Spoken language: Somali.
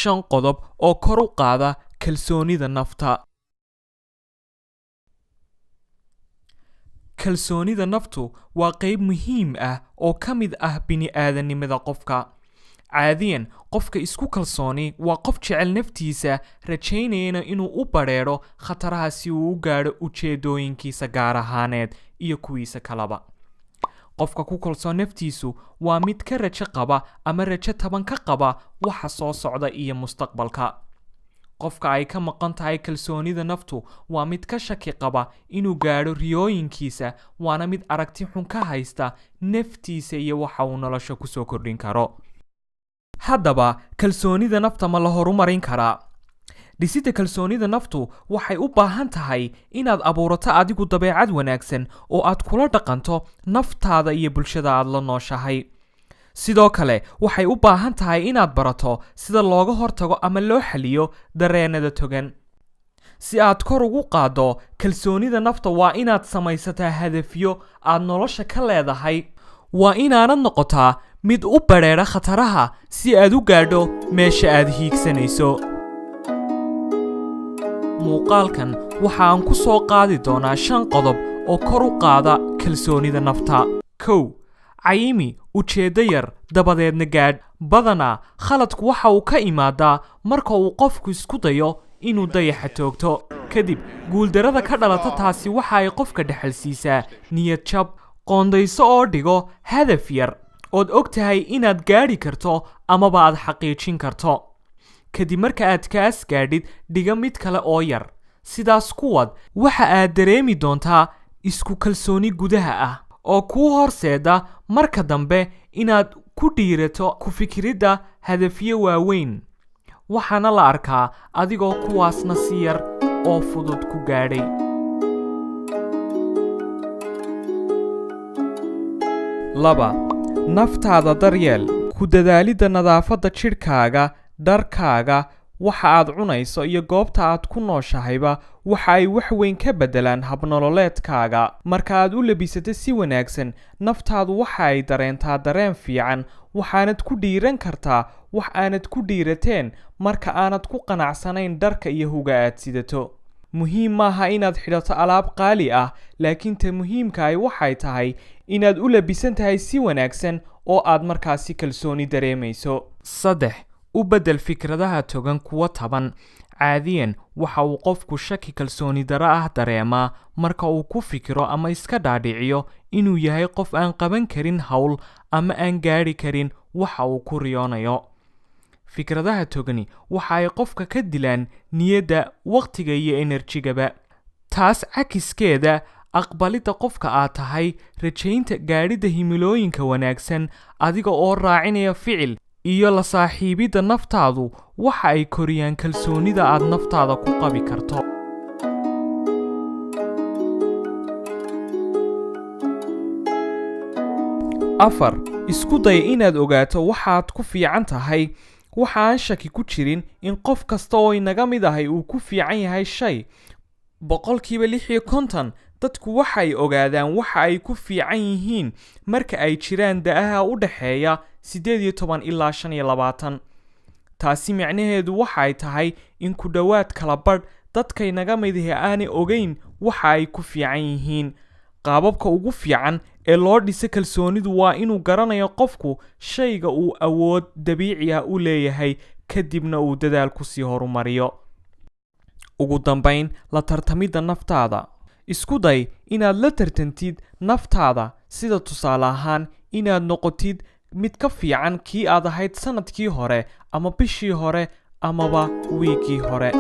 Shan qodob oo kor u qaada kalsoonida nafta. Kalsoonida naftu waa qayb muhiim ah oo ka mid ah bini'aadanimada qofka. Caadiyan, qofka isku kalsooni waa qof jecel naftiisa, rajaynayana inuu u badheedho khataraha si uu u gaadho ujeedooyinkiisa gaar ahaaneed iyo kuwiisa kaleba. Qofka ku kalsoon naftiisu waa mid ka rajo qaba ama rajo taban ka qaba waxa soo socda iyo mustaqbalka. Qofka ay ka maqan tahay kalsoonida naftu waa mid ka shaki qaba inuu gaadho riyooyinkiisa, waana mid aragti xun ka haysta naftiisa iyo waxa uu nolosha kusoo kordhin karo. Haddaba, kalsoonida nafta ma la horumarin karaa? Dhisidda kalsoonida naftu waxay u baahan tahay inaad abuurato adigu dabeecad wanaagsan oo aad kula dhaqanto naftaada iyo bulshada aad la nooshahay. Sidoo kale, waxay u baahan tahay inaad barato sida looga hortago ama loo xaliyo dareenada togan. Si aad kor ugu qaaddo kalsoonida nafta, waa inaad samaysataa hadafyo aad nolosha ka leedahay. Waa inaanad noqotaa mid u badheedha khataraha si aad u gaadho meesha aad hiigsanayso. Muuqaalkan waxa aan ku soo qaadi doonaa 5 qodob oo kor u qaada kalsoonida nafta. 1. Cayimi ujeeddo yar, dabadeedna gaadh. Badanaa khaladku waxa uu ka imaadaa marka uu qofku isku dayo inuu dayaxa toogto. Kadib guuldarrada ka dhalata taasi waxa ay qofka dhexalsiisaa niyad jab. Qoondayso oo dhigo hadaf yar ood og tahay inaad gaadhi karto amaba aad xaqiijin karto. Kadib marka aad kaas gaadhid, dhiga mid kale oo yar. Sidaas ku wad, waxa aad dareemi doontaa isku kalsooni gudaha ah oo kuu horseeda marka dambe inaad ku dhiirato ku fikiridda hadafyo waaweyn. Waxaana la arkaa adigoo kuwaasna si yar oo fudud ku gaadhay. 2. Naftaada daryeel. Ku dadaalidda nadaafadda jidhkaaga, dharkaaga, waxa aad cunayso iyo goobta aad ku nooshahayba waxa ay wax weyn ka beddelaan habnololeedkaaga. Marka aad u labisato si wanaagsan, naftaadu waxa ay dareentaa dareen fiican, waxaanad ku dhiiran kartaa wax aanad ku dhiirateen marka aanad ku qanacsanayn dharka iyo huga aad sidato. Muhiim maaha inaad xidhato alaab qaali ah, laakiin ta muhiimka ahi waxay tahay inaad u labisan tahay si wanaagsan oo aad markaasi kalsooni dareemayso. 3. U beddel fikradaha togan kuwa taban. Caadiyan, waxa uu qofku shaki kalsooni darro ah dareemaa marka uu ku fikiro ama iska dhaadhiciyo inuu yahay qof aan qaban karin hawl ama aan gaadhi karin waxa uu ku riyoonayo. Fikradaha togani waxa ay qofka ka dilaan niyadda, waqtiga iyo enerjigaba. Taas cakiskeeda, aqbalidda qofka aad tahay, rajaynta gaadhidda himilooyinka wanaagsan adiga oo raacinaya ficil iyo la saaxiibidda naftaadu waxa ay koriyaan kalsoonida aad naftaada ku qabi karto. 4. Isku day inaad ogaato waxaad ku fiican tahay. Waxa aan shaki ku jirin in qof kasta oo inaga mid ahay uu ku fiican yahay shay. 56% dadku waxay ogaadaan waxa ay ku fiican yihiin marka ay jiraan da'aha u dhexeeya 18 ilaa 25. Taasi micnaheedu waxay tahay in ku dhowaad kala badh dadka inaga mid ahi aanay ogeyn waxa ay ku fiican yihiin. Qaababka ugu fiican ee loo dhiso kalsoonidu waa inuu garanayo qofku shayga uu awood dabiici ah u leeyahay, kadibna uu dadaal ku sii horumariyo. Ugu dambayn, la tartamidda naftaada. Isku day inaad la tartantid naftaada, sida tusaale ahaan inaad noqotid mid ka fiican kii aad ahayd sanadkii hore ama bishii hore amaba wiigii hore.